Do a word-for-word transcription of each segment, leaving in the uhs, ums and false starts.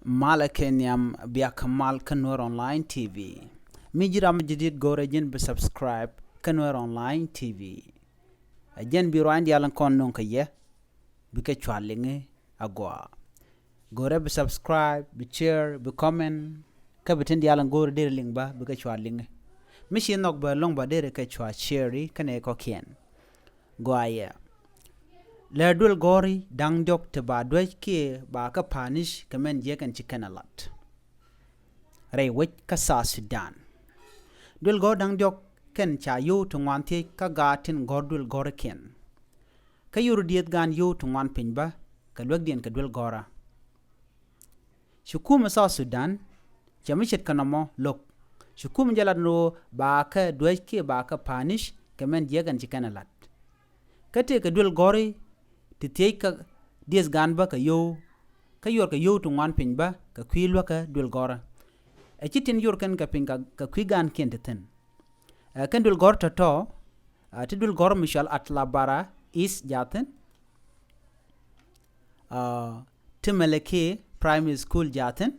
Malɛ kɛ nhiam, bia kɛ mal kä Nuer Online T V. Mi ji̱ ram ji̱ dit go̱rɛ ji̱n bi subscribe kä Nuer Online T V. Ɛ jɛn bi ruany dial in kɔn nuŋ kɛ yɛ, bikɛ cua liŋi agɔaa. Go̱rɛ bi subscribe, bi share, bi comment, kä bi tin dial in go̱rɛ deri liŋ ba, bikɛ cua liŋi. Mi ci nhɔk bä lɔŋ ba deri kɛ cua share i̱ kɛnɛ kɔkiɛn. Gɔaa yɛ. Lär duel gɔ̱ri da̱ŋ diɔ̱k ti ba duec kiɛ ba kä punish kɛ mɛn jiäk ɛn ci kɛn a lat rɛy wec kä South Sudan. Duel gɔ̱r da̱ŋ diɔ̱k kɛn ca yio̱w ti ŋuan thiec kä gaat tin gɔ̱r duel gɔ̱rikiɛn. Kä yio̱w dieth gaan yio̱w ti ŋuan piny bä kɛ luäkdiɛn kɛ duel gɔ̱rä. Ci kumɛ South Sudan cɛ mi ce̱tkɛ nɔmɔ lo̱k. Ci kumɛ jɛ lat ni ɣöö ba kɛ duec kiɛ ba kɛ punish kɛ mɛn jiäk ɛn ci kɛn a lat. Kä tëëkɛ duel gɔ̱ri ti thiec kä dieth gaan bä kɛ yio̱w, kä yuɔrkɛ yio̱w ti ŋuan piny bä kɛ kui̱ luäkä duel gɔ̱rä. Ɛ ci tin yuɔr kɛn kɛ piny kɛ kui̱ gaankiɛn ti thi̱n. Ɛ kɛn duel gɔ̱r tɔ̱tɔ̱, ɛ ti duel gɔ̱r mi cɔal Atbara East jathin. Ɛ ti Malakal Primary School jathin.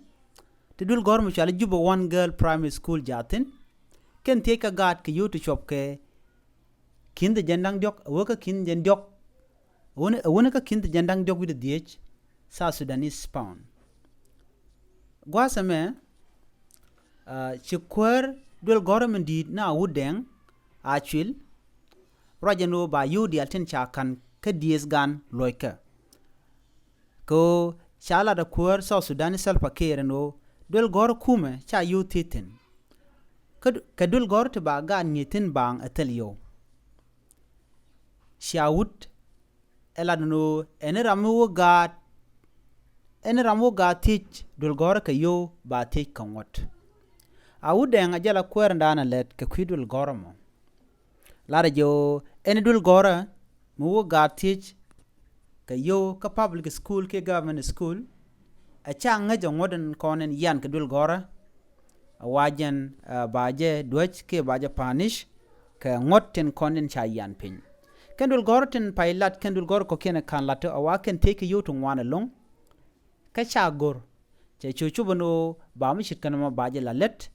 Ti duel gɔ̱r mi cɔal Juba One Girl Primary School jathin. Kɛn thiec kä gaat kɛ yio̱w ti cuɔp kɛ ki̱n ti jɛn da̱ŋ diɔ̱k, ɛ wä kä ki̱n jɛn diɔ̱k. Ɛ wä ni kä ki̱n ti jɛn da̱ŋ diɔ̱k wi̱cdɛ dhieec South Sudanese pound. Gua̱a̱th ɛmɛ, ɛ ci kuäär duel gɔ̱rä mi di̱i̱t ni Awut Dɛŋ Acuil ruac ɛn ɣöö ba yio̱w diaal tin ca ka̱n kä dieth gaan luɔ̱ckɛ. Kɛ ɣöö ca lat ɛ kuäär South Sudan ni Salva Kiir ɛn ɣöö duel gɔ̱rä kumɛ ca yio̱w thiec thi̱n. Kä duel gɔ̱rä ti ba gaat ŋi̱i̱c thi̱n baaŋ ɛ thil yio̱w. Ci Awut ɛ lat ɛn ɣöö ɛn ram mi wä gaat, ɛn ram wä gaat thiec duel gɔ̱rä kɛ yio̱w ba thiec kɛ ŋuɔ̱t. Awut Dɛŋ a jɛ la kuäär in daanɛ lɛt kɛ kui̱ duel gɔ̱rä mɔ. Lat ɛ jɛ ɣöö ɛn duel gɔ̱rä mi wä gaat thiec kɛ yio̱w kä public school kiɛ government school, ɛ ca ŋäc ɛ ŋuɔ̱t in kɔn in yian kɛ duel gɔ̱rä. Ɛ wa jɛn, ɛ ba jɛ duäc kiɛ ba jɛ punish kɛ ŋuɔ̱t tin kɔn in ca yian piny. Kɛn duel gɔ̱rä tin pay lat kɛn duel gɔ̱rä kɔ̱kiɛn ɛ ka̱n lat ɛ wa kɛn thiec kɛ yio̱w ti ŋuan ɛlɔ̱ŋ. Kä ca go̱r cɛ cu cupä ni ɣöö ba mi ce̱tkɛ nɔmɔ ba jɛ la lät.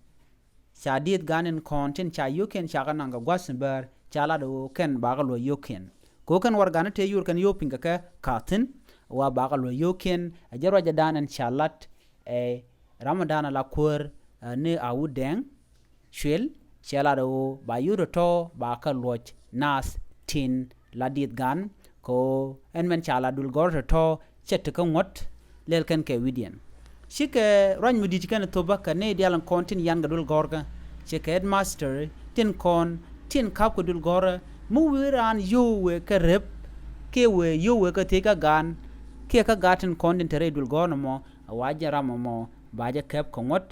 Ca dieth gaan in kɔn tin ca yio̱wkiɛn ca kɛ naŋ kɛ gua̱th in bäär ca lat ɣöö kɛn ba kɛ luɔ̱c yio̱wkiɛn. Kɛ ɣöö kɛn warɛgani tëë yur kɛn yio̱w piny kɛ kɛ ka̱thi̱n wa ba kɛ luɔ̱c yio̱wkiɛn. Ɛ jɛ ruacdan in ca lat ɛ ram in daanɛ la kuäär, ɛ ni Awut Dɛŋ Cuil cɛ lat ɣöö ba yio̱w tɔ̱tɔ̱ ba kɛ luɔ̱c naath tin la dieth gaan. Kɛ ɣöö ɛn mɛn ca la duel gɔ̱rä tɔ̱tɔ̱ cɛ ti kä ŋuɔ̱t lɛl kɛn kɛ wi̱cdiɛn. Cikɛ ruac mi di̱t kɛn thopä kɛ nɛy diaal in kɔn tin yian kɛ duel gɔ̱rkä. Cikɛ headmaster tin kɔn tin ka̱p kɛ duel gɔ̱rä mi wëë raan yio̱w wëë kɛ rep kiɛ wëë yio̱w wëë kɛ thiec kä gaan kiɛ kä gaat tin kɔn tin te rɛy duel gɔ̱rä mɔ. A wa jɛ ram mɔ ba jɛ kɛp kɛ ŋuɔ̱t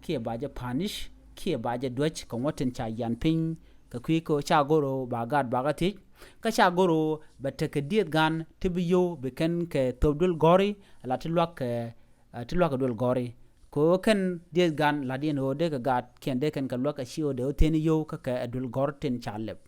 kiɛ ba jɛ punish kiɛ ba jɛ duäc kɛ ŋuɔ̱t tin ca yian piny. Kɛ kui̱ kä ca go̱r ɣöö ba gaat ba kɛ thiec. Kä ca go̱r ɣöö bɛ tekɛ dieth gaan ti bi yio̱w bi kɛn kɛ thop duel gɔ̱ri ala ti luak kɛ, ɛ ti luak kɛ duel gɔ̱ri. Kɛ ɣöö kɛn dieth gaan lat yɛn ɣöö dee kɛ gaat kiɛn dee kɛn kɛ luak ɛ ci ɣöö dee ɣöö thieni yio̱w kä kɛ ɛ duel gɔ̱r tin ca lɛp.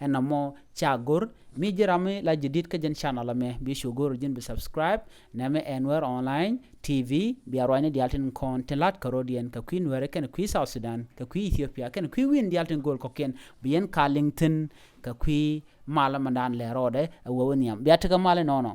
Ɛn nɔmɔ ca go̱r mi ji̱ ram mi la ji̱ di̱t kä jɛn channel ɛmɛ bi cu go̱r ji̱n bi subscribe. Nɛmɛ ɛ Nuer Online T V bia ruacni diaal tin kɔn tin la̱t kɛ ro̱diɛn kɛ kui̱ Nuɛrɛ kɛn kui̱ South Sudan kɛ kui̱ Ethiopia kɛn kui̱ wi̱n diaal tin go̱o̱l kɔ̱kiɛn bi yɛn ka liŋ thi̱n kɛ kui̱ mal ɛmɛndan lɛ rɔɔdɛ ɛ wee wä nhiam bia tekɛ mal inɔnɔ.